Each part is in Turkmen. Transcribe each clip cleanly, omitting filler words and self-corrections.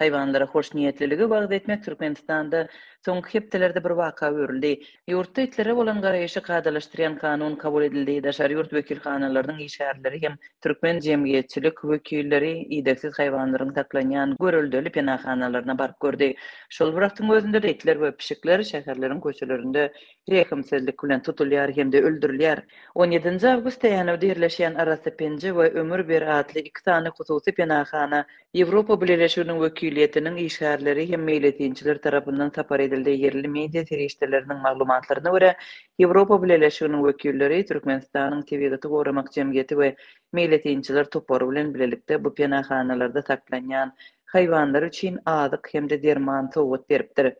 Haýwanlara hoşniýetliligi wagyz etmek Türkmenistanda soňky hepdelerde bir waka öwrüldi. Ýurtda itlere bolan garaýşy kadalaşdyrýan kanun kabul edildi, daşary ýurt wekilhanalarynyň işgärleri hem türkmen jemgyýetçilik wekilleri idegsiz haýwanlaryň saklanýan göreldeli penahanalaryna baryp gördi. Şol bir wagtyň özünde-de itler we pişikler şäherleriň köçelerinde rehimsizlik bilen tutulýar hem-de öldürilýär. On ýedinji awgustda Änewde ýerleşýän Arassa penje we Ömür ber atly iki sany hususy penahana Ýewropa Bileleşiginiň wekiliýetiniň işgärleri hem meýletinçiler tarapyndan sapar edildi. Ýerli media serişdeleriniň maglumatlaryna görä, Ýewropa Bileleşiginiň wekilleri Türkmenistanyň Tebigaty goramak jemgyýeti we meýletinçiler topary bilen bilelikde bu penahanalarda saklanýan haýwanlar üçin azyk hem-de derman sowgat beripdir.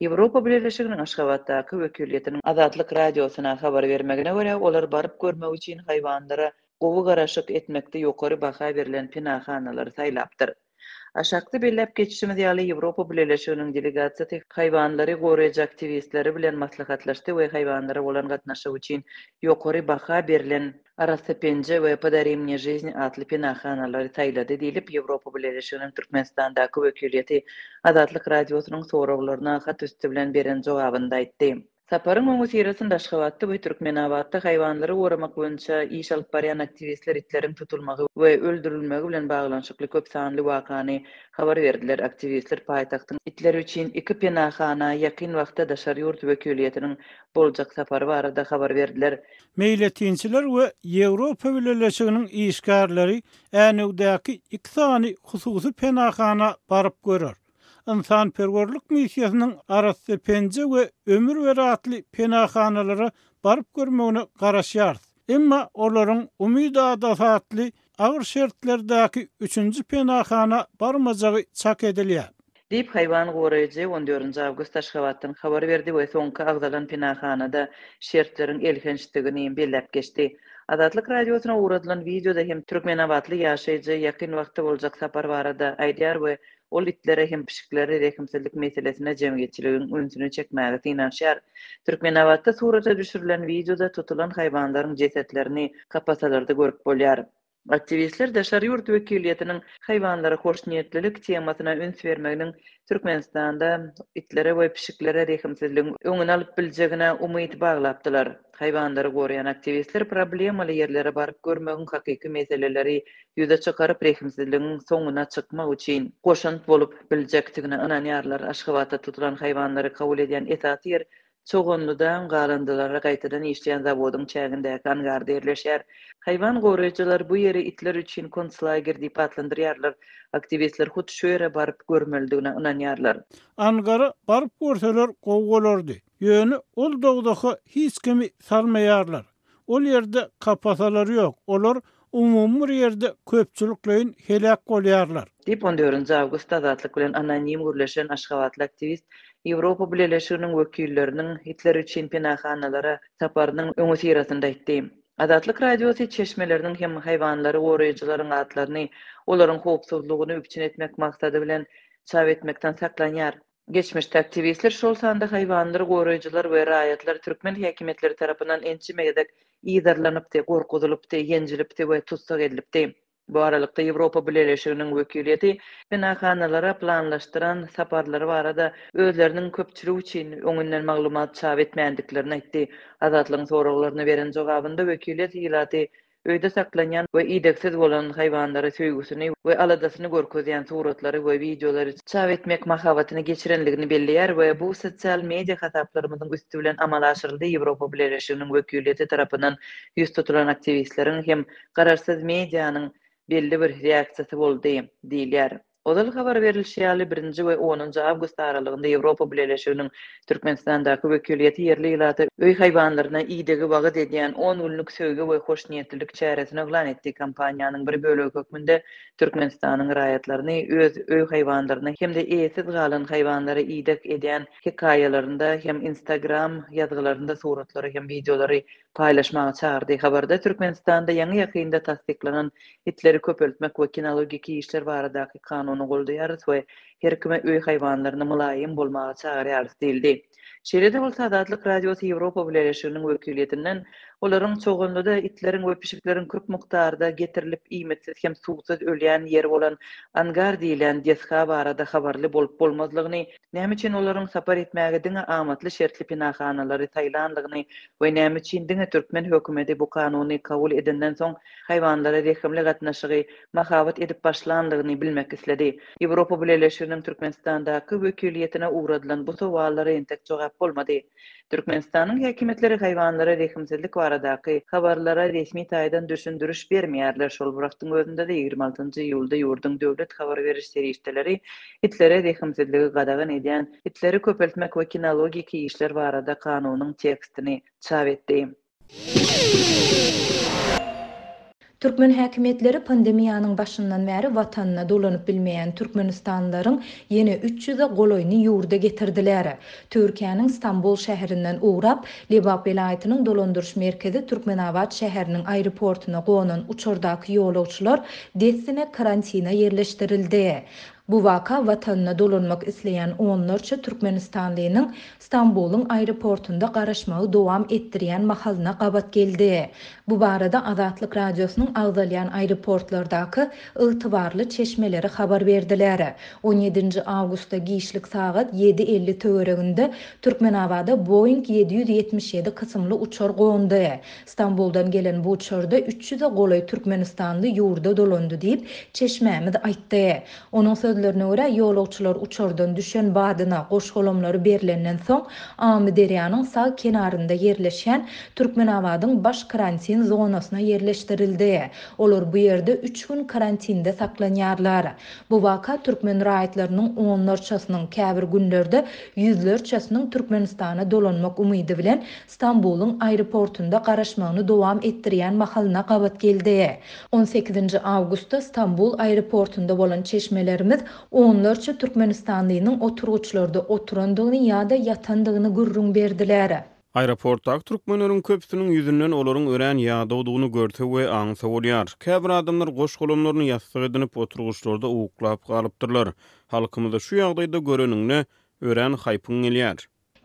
Ýewropa Bileleşiginiň Aşgabatdaky wekiliýetiniň Azatlyk Radiosyna habar bermegine görä, olar baryp görmek üçin haýwanlara gowy garaşyk etmekde ýokary baha berlen penahanalary saýlapdyr. Aşakda belläp geçişimiz ýaly, Ýewropa Bileleşiginiň delegasiýasy haýwanlary goraýjy aktiwistleri bilen maslahatlaşdy we haýwanlara bolan gatnaşyk üçin ýokary baha berlen Arassa penje we Podari mne žizn atly penahanalary saýlady diýlip, Ýewropa Bileleşiginiň Türkmenistandaky wekiliýeti Azatlyk Radiosynyň soraglaryna hat üsti bilen beren jogabynda aýtdy. Saparyň öňüsyrasynda Aşgabatda we Türkmenabatda haýwanlary goramak boýunça iş alyp barýan aktiwistler itleriň tutulmagy we öldürilmegi bilen baglanyşykly köp sanly wakany habar berdiler. Aktiwistler paýtagtyň itleri üçin iki penahana ýakyn wagtda daşary ýurt wekiliýetiniň boljak sapary barada habar berdiler. Meýletinçiler we Ýewropa Bileleşiginiň işgärleri Änewdäki iki sany hususy penahana baryp görer. Ynsanperwerlik missiýasynyň Arassa penje we Ömür ber atly penahanalara baryp görmegine garaşýarys. Emma olaryň Umyt adasy atly agyr şertlerdäki üçünji penahana barmajagy çak edilýär. Diýip, haýwan goraýjy on dördünji awgust Aşgabatdan habar berdi we soňky agzalan penahanada şertleriň elhençdigini belläp geçdi. Azatlyk Radiosyna ugradylan wideoda hem türkmenabatly ýaşaýjy ýakyn wagtda boljak sapar barada aýdýar we ol itlere hem pişiklere rehimsizlik meselesine jemgyýetçiligiň ünsüni çekmäge synanyşýar. Türkmenabatda surata düşürilen wideoda tutulan haýwanlaryň jesetlerini kapasalarda görüp bolýar. Aktiwistler daşary ýurt wekiliýetiniň haýwanlara hoşniýetlilik temasyna üns bermeginiň Türkmenistanda itlere we pişiklere rehimsizligiň öňüni alyp biljegine umyt baglapdylar. Haýwanlary goraýan aktiwistler problemaly ýerlere baryp görmegiň hakyky meseleleri ýüze çykaryp, rehimsizligiň soňuna çykmak üçin goşant bolup biljekdigine ynanýarlar. Aşgabatda tutulan haýwanlary kabul edýän esasy ýer Çoganlyda galyndylary gaýtadan işleýän zawodyň çägindäki angarda ýerleşýär. Haýwan goraýjylar bu ýeri itler üçin konslager diýip atlandyrýarlar. Aktiwistler hut şu ýere baryp görmelidigine ynanýarlar. Angara baryp görseler gowy bolardy. Ýöne ol dowzaha hiç kimi salmaýarlar. Ol ýerde kapasalar ýok, olar umumy bir ýerde köpçülikleýin heläk bolýarlar. Diýip, on dördünji awgustda Azatlyk bilen anonim gürleşen aşgabatly aktiwist Ýewropa Bileleşiginiň wekilleriniň itler üçin penahanalara saparynyň öňüsyrasynda aýtdy. Azatlyk Radiosy çeşmeleriniň hem haýwanlary goraýjylaryň atlaryny olaryň howpsuzlygyny üpjün etmek maksady bilen çap etmekden saklanýar. Geçmişde aktiwistler, şol sanda haýwanlary goraýjylar we raýatlar türkmen häkimiýetleri tarapyndan ençeme gezek yzarlanypdy, gorkuzylypdy, ýenjilipdi we tussag edilipdi. Bu aralykda, Ýewropa Bileleşiginiň wekiliýeti penahanalara planlaşdyran saparlary barada özleriniň köpçülik üçin öňünden maglumat çap etmändiklerini aýtdy. Azatlygyň soraglaryna beren jogabynda wekiliýet ilaty Öýde saklanýan we idegsiz bolan haýwanlara söýgüsini we aladasyny görkezýän suratlary we wideolary çap etmek mahabatyny geçirendigini belleýär we bu sosial media hasaplarymyzyň üsti bilen amala aşyryldy Ýewropa Bileleşiginiň wekiliýeti tarapyndan ýüz tutulan aktiwistleriň hem garaşsyz medianyň belli bir reaksiýasy boldy diýilýär. Ozal habar berlişi ýaly, birinji we onunjy awgust aralygynda Ýewropa Bileleşiginiň Türkmenistandaky wekiliýeti ýerli ilata öý haýwanlaryna idegi wagyz edýän on günlük söýgi we hoşniýetlilik çäresini yglan etdi. Kampaniýanyň bir bölegi hökmünde Türkmenistanyň raýatlaryny öz öý haýwanlaryna hem-de eýesiz galan haýwanlara ideg edýän hekaýalarynda hem Instagram ýazgylarynda suratlary hem wideolary paýlaşmaga çagyrdy. Habarda Türkmenistanda ýaňy-ýakynda tassyklanan itleri köpeltmek we kinologiki işler baradaky kanuny goldaýarys we her kime öý haýwanlaryna mylaýym bolmaga çagyrýarys diýildi. Şeýle-de bolsa, Azatlyk Radiosy Ýewropa Bileleşiginiň wekiliýetinden Olaryň Çoganlyda itleriň we pişikleriň köp mukdarda getirilip iýmitsiz hem suwsuz ölýän ýeri bolan angar diýilýän desga barada habarly bolup-bolmazlygyny, näme üçin olaryň sapar etmäge diňe amatly şertli penahanalary saýlanlygyny we näme üçin diňe türkmen hökümeti bu kanuny kabul edenden soň haýwanlara rehimli gatnaşygy mahabat edip başlanlygyny bilmek isledi. Ýewropa Bileleşiginiň Türkmenistandaky wekiliýetine ugradylan bu sowallara entek jogap bolmady. Türkmenistanyň häkimiýetleri haýwanlara rehimsizlik baradaky habarlara resmi taýdan düşündiriş bermeýärler. Şol bir wagtyň özünde-de 26 iýulda ýurduň döwlet habar beriş serişdeleri itlere rehimsizligi gadagan edýän Itleri köpeltmek we kinologiki işler barada kanunyň tekstini çap etdi. Türkmen häkimiýetleri pandemiýanyň başyndan bäri watanyna dolanyp bilmeýän türkmenistanlylaryň ýene üç ýüze golaýyny ýurda getirdiler. Türkiýäniň Stambul şäherinden ugrap, Lebap welaýatynyň dolandyryş merkezi Türkmenabat şäheriniň aeroportuna gonan uçardaky ýolagçylar dessine karantina ýerleşdirildi. Bu waka watanyna dolanmak isleýän onlarça türkmenistanlynyň Stambulyň aeroportunda garaşmagy dowam etdirýän mahalyna gabat geldi. Bu barada Azatlyk Radiosynyň agzalýan aeroportlardaky ygtybarly çeşmeleri habar berdiler. On ýedinji awgustda giçlik sagat ýedi 50 töwereginde Türkmenabada Boeing 777 kysymly uçar gondy. Stambuldan gelen bu uçarda üç ýüze golaý türkmenistanly ýurda dolandy diýip, çeşmämiz aýtdy. Onuň sözlerine görä, ýolagçylar uçardan düşen badyna, goş-golamlary berlenden soň, Amyderýanyň sag kenarynda ýerleşýän Türkmenabadyň baş karantin zonasyna ýerleşdirildi. Olar bu ýerde üç gün karantinde saklanýarlar. Bu waka türkmen raýatlarynyň onlarçasynyň, käbir günlerde ýüzlerçesiniň Türkmenistana dolanmak umydy bilen Stambulyň aeroportunda garaşmagyny dowam etdirýän mahalyna gabat geldi. On sekizinji awgustda Stambul aeroportunda bolan çeşmelerimiz onlarça türkmenistanlynyň oturgyçlarda oturandygyny ýa-da ýatandygyny gürrüň berdiler. Aeroportdaky türkmenleriň köpüsiniň ýüzünden olaryň örän ýadawdygyny görse we aňsa bolýar. Käbir adamlar goş-golamlaryny ýassyk edinip, oturgyçlarda uklap galypdyrlar. Halkymyzy şu ýagdaýda göreniňde, örän haýpyň gelýär.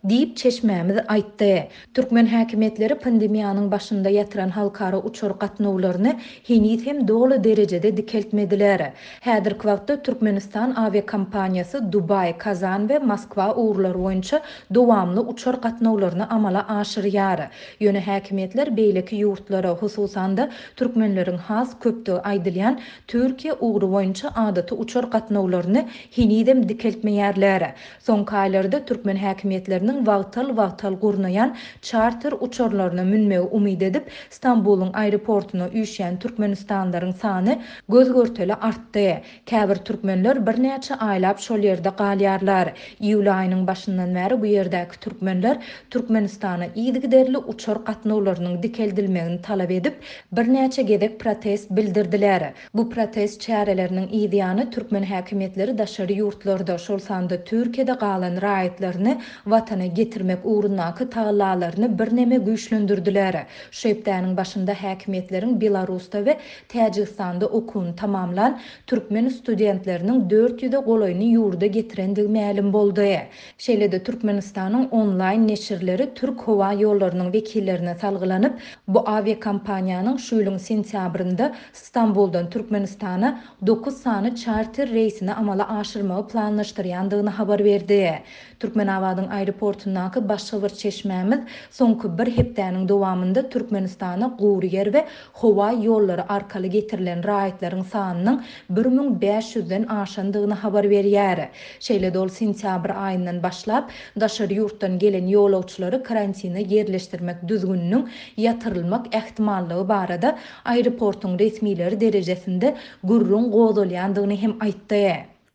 Diýip, çeşmämiz aýtdy. Türkmen häkimiýetleri pandemiýanyň başynda ýatyran halkara uçar gatnawlaryny heniz hem doly derejede dikeltmediler. Häzirki wagtda Türkmenistan awiakompaniýasy Dubaý, Kazan we Moskwa ugurlary boýunça dowamly uçar gatnawlaryny amala aşyrýar. Ýöne häkimiýetler beýleki ýurtlara, hususan-da, türkmenleriň has köpdügi aýdylýan Türkiýe ugry boýunça adaty uçar gatnawlaryny henizem dikeltmeýärler. Soňky aýlarda türkmen häkimiýetleriniň wagtal-wagtal gurnaýan çarter uçarlaryna münmegi umyt edip, Stambulyň aeroportuna üýşýän türkmenistanlylaryň sany göz-görtele artdy. Käbir türkmenler birnäçe aýlap şol ýerde galýarlar. Iýul aýynyň başyndan bäri bu ýerdäki türkmenler Türkmenistana yzygiderli uçar gatnawlarynyň dikeldilmegini talap edip, birnäçe gezek protest bildirdiler. Bu protest çäreleriniň yz ýany türkmen häkimiýetleri daşary ýurtlarda, şol sanda Türkiýede galan raýatlaryny watana getirmek ugrundaky tagallalaryny birneme güýçlendirdiler. Şu hepdäniň başynda häkimiýetleriň Belarusda we Täjigistanda okuwyny tamamlan türkmen studentleriniň dört ýüze golaýyny ýurda getirendigi mälim boldy. Şeýle-de Türkmenistanyň onlaýn neşirleri Türk howa ýollarynyň wekillerine salgylanyp, bu awiakompaniýanyň şu ýylyň sentýabrynda Stambuldan Türkmenistana dokuz sany çarter reýsini amala aşyrmagy planlaşdyrýandygyny habar berdi. Türkmenabadyň aeroportundaky başga bir çeşmämiz soňky bir hepdäniň dowamynda Türkmenistana gury ýer we howa ýollary arkaly getirilen raýatlaryň sanynyň 1500 ýüzden aşandygyny habar berýär. Şeýle-de ol sentýabr aýyndan başlap, daşary ýurtdan gelen ýolagçylary karantine ýerleşdirmek düzgüniniň ýatyrylmak ähtimallygy barada aeroportuň resmileri derejesinde gürrüň gozgalýandygyny hem aýtdy.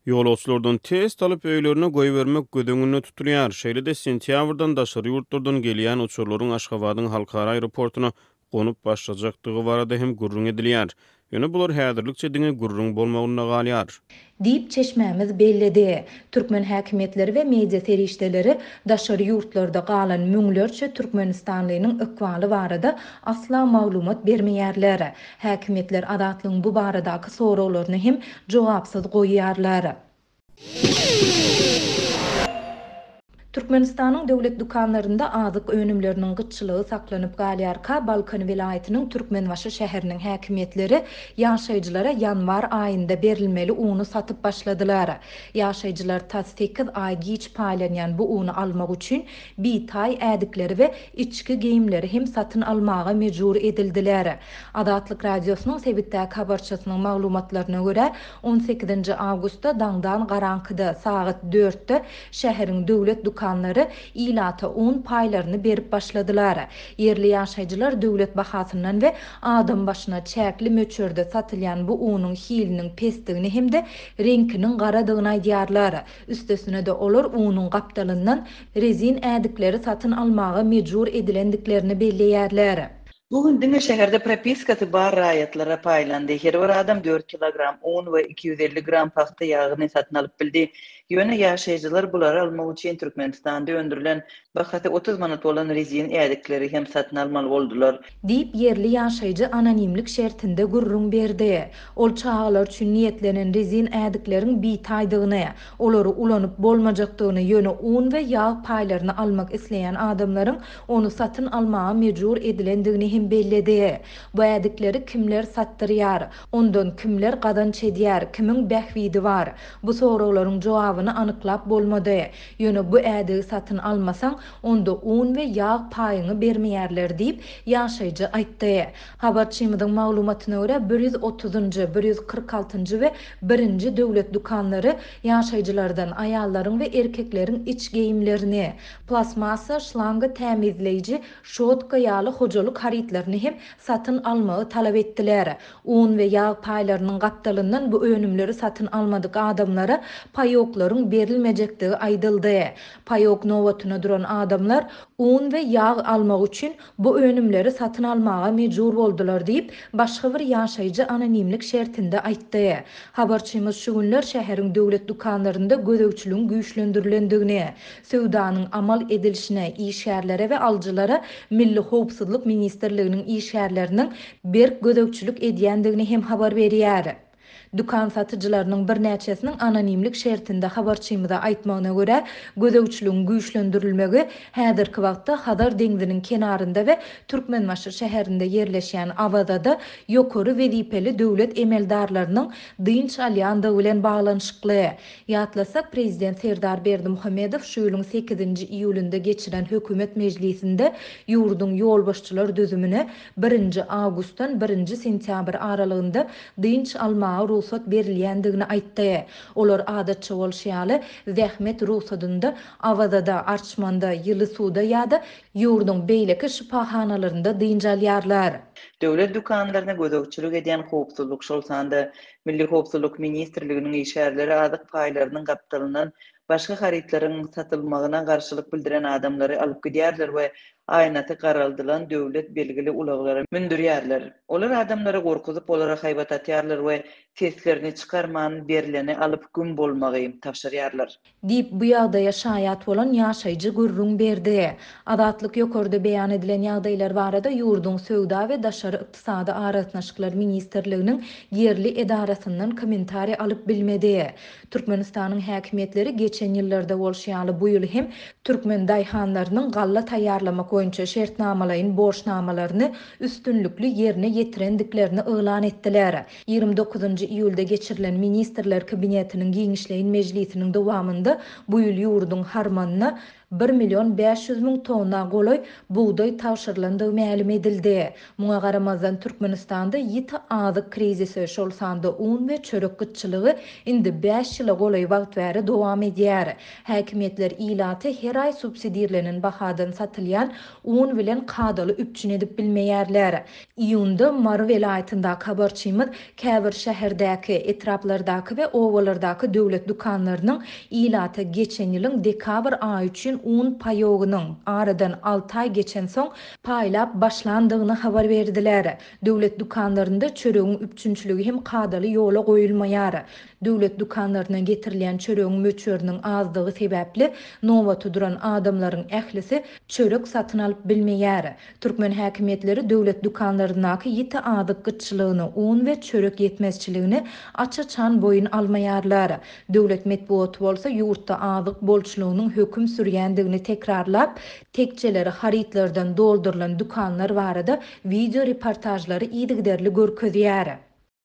Ýolagçylardan test alyp, öýlerine goýbermek göz öňünde tutulýar. Şeýle-de sentýabrdan daşary ýurtlardan gelýän uçarlaryň Aşgabadyň halkara aeroportuna gonup başlajakdygy barada hem gürrüň edilýär. Ýöne bular häzirlikçe diňe gürrüň bolmagynda galýar. Diýip, çeşmämiz belledi. Türkmen häkimiýetleri we media serişdeleri daşary ýurtlarda galan müňlerçe türkmenistanlynyň ykbaly barada asla maglumat bermeýärler. Häkimiýetler Azatlygyň bu baradaky soraglaryny hem jogapsyz goýýarlar. Türkmenistanyň döwlet dükanlarynda azyk önümleriniň gytçylygy saklanyp galýarka, Balkan welaýatynyň Türkmenbaşy şäheriniň häkimiýetleri ýaşaýjylara ýanwar aýynda berilmeli uny satyp başladylar. Ýaşaýjylar tas sekiz aý giç paýlanýan bu uny almak üçin bitaý ädikleri we içki geýimleri hem satyn almaga mejbur edildiler. Azatlyk Radiosynyň sebitdäki habarçysynyň maglumatlaryna görä, on sekizinji awgustda daňdan garaňkyda, sagat dörtde şäheriň döwlet dükanlary ilata un paýlaryny berip başladylar. Ýerli ýaşaýjylar döwlet bahasyndan we adam başyna çäkli möçberde satylýan bu unuň hiliniň pesdigini hem-de reňkiniň garadygyny aýdýarlar. Üstesine-de olar unuň gapdalyndan rezin ädikleri satyn almaga mejbur edilendiklerini belleýärler. Bu gün diňe şäherde propiskasy bar raýatlara paýlandy. Her bir adam dört kilogram un we 250 gram pagta ýagyny satyn alyp bildi. Ýöne ýaşaýjylar bulary almak üçin Türkmenistanda öndürilen, bahasy 30 manat bolan rezin ädikleri hem satyn almaly boldular. Diýip, ýerli ýaşaýjy anonimlik şertinde gürrüň berdi. Ol çagalar üçin niýetlenen rezin ädikleriň bitaýdygyny, olary ulanyp bolmajakdygyny, ýöne un we ýag paýlaryny almak isleýän adamlaryň ony satyn almaga mejbur edilendigini hem belledi. Bu ädikleri kimler satdyrýar? Ondan kimler gazanç edýär? Kimiň bähbidi bar? Bu soraglaryň jogabyny anyklap bolmady. Ýöne bu ädigi satyn almasaň, onda un we ýag paýyňy bermeýärler diýip, ýaşaýjy aýtdy. Habarçymyzyň maglumatyna görä, bir ýüz otuzynjy, bir ýüz kyrk altynjy we birinji döwlet dükanlary ýaşaýjylardan aýallaryň we erkekleriň iç geýimlerini, plastmassa, şlanga tämizleýji, şotka ýaly hojalyk harytlaryny hem satyn almagy talap etdiler. Un we ýag paýlarynyň gapdalyndan bu önümleri satyn almadyk adamlara paýoklaryň berilmejekdigi aýdyldy. Paýok nobatyna duran adamlar un we ýag almak üçin bu önümleri satyn almaga mejbur boldular diýip, başga bir ýaşaýjy anonimlik şertinde aýtdy. Habarçymyz şu günler şäheriň döwlet dükanlarynda gözegçiligiň güýçlendirilendigini, söwdanyň amal edilişine, işgärlere we alyjylara Milli howpsuzlyk ministrliginiň işgärleriniň berk gözegçilik edýändigini hem habar berýär. Dükan satyjylarynyň birnäçesiniň anonimlik şertinde habarçymyza aýtmagyna görä, gözegçiligiň güýçlendirilmegi häzirki wagtda Hazar deňziniň kenarynda we Türkmenbaşy şäherinde ýerleşýän Awazada ýokary wezipeli döwlet emeldarlarynyň dynç alýandygy bilen baglanyşykly. Ýatlasak, prezident Serdar Berdimuhamedow şu ýylyň sekizinji iýulynda geçiren hökümet mejlisinde ýurduň ýolbaşçylar düzümine birinji awgustdan birinji sentýabr aralygynda dynç almaga rugsat berilýändigini aýtdy. Olar adatça bolşy ýaly, zähmet rugsadynda Awazada, Arçmanda, Ýyly suwda ýa-da ýurduň beýleki şypahanalarynda dynç alýarlar. Döwlet dükanlaryna gözegçilik edýän howpsuzlyk, şol sanda Milli howpsuzlyk ministrliginiň işgärleri azyk paýlarynyň gapdalyndan başga harytlaryň satylmagyna garşylyk bildiren adamlary alyp gidýärler we aýnasy garaldylan döwlet belgili ulaglara mündürýärler. Olar adamlary gorkuzyp, olara haýbat atýarlar we seslerini çykarman berleni alyp güm bolmagy tabşyrýarlar. Diýip, bu ýagdaýa şaýat bolan ýaşaýjy gürrüň berdi. Azatlyk ýokarda beýan edilen ýagdaýlar barada ýurduň Söwda we daşary ykdysady aragatnaşyklar ministrliginiň ýerli edarasyndan kommentariý alyp bilmedi. Türkmenistanyň häkimiýetleri geçen ýyllarda bolşy ýaly bu ýyl hem türkmen daýhanlarynyň galla taýýarlamak boýunça şertnamalaýyn borçnamalaryny üstünlikli ýerine ýetirendiklerini yglan etdiler. 29-njy iýulda geçirilen Ministrler Kabinetiniň giňişleýin mejlisiniň dowamynda bu ýyl ýurduň harmanyna bir million 500 müň tonna golaý bugdaý tabşyrylandygy mälim edildi. Muňa garamazdan, Türkmenistanda ýiti azyk krizisi, şol sanda un we çörek gytçylygy indi bäş ýyla golaý wagt bäri dowam edýär. Häkimiýetler ilaty her aý subsidirlenen bahadan satylýan un bilen kadaly üpjün edip bilmeýärler. Iýunda Mary welaýatyndaky habarçymyz käbir şäherdäki, etraplardaky we obalardaky döwlet dükanlarynyň ilata geçen ýylyň dekabr aýy üçin un paýogynyň, aradan alty aý geçensoň, paýlap başlandygyny habar berdiler. Döwlet dükanlarynda çöregiň üpjünçiligi hem kadaly ýola goýulmaýar. Döwlet dükanlaryna getirilýän çöregiň möçberiniň azdygy sebäpli, nobata duran adamlaryň ählisi çörek satyn alyp bilmeýär. Türkmen häkimiýetleri döwlet dükanlaryndaky ýiti azyk gytçylygyny, un we çörek ýetmezçiligini aç-açan boýun almaýarlar. Döwlet metbugaty bolsa ýurtda azyk bolçulygynyň höküm sürýändigini. edýändigini tekrarlap, tekjeleri harytlardan doldurylan dükanlar barada wideo reportažlary yzygiderli görkezýär.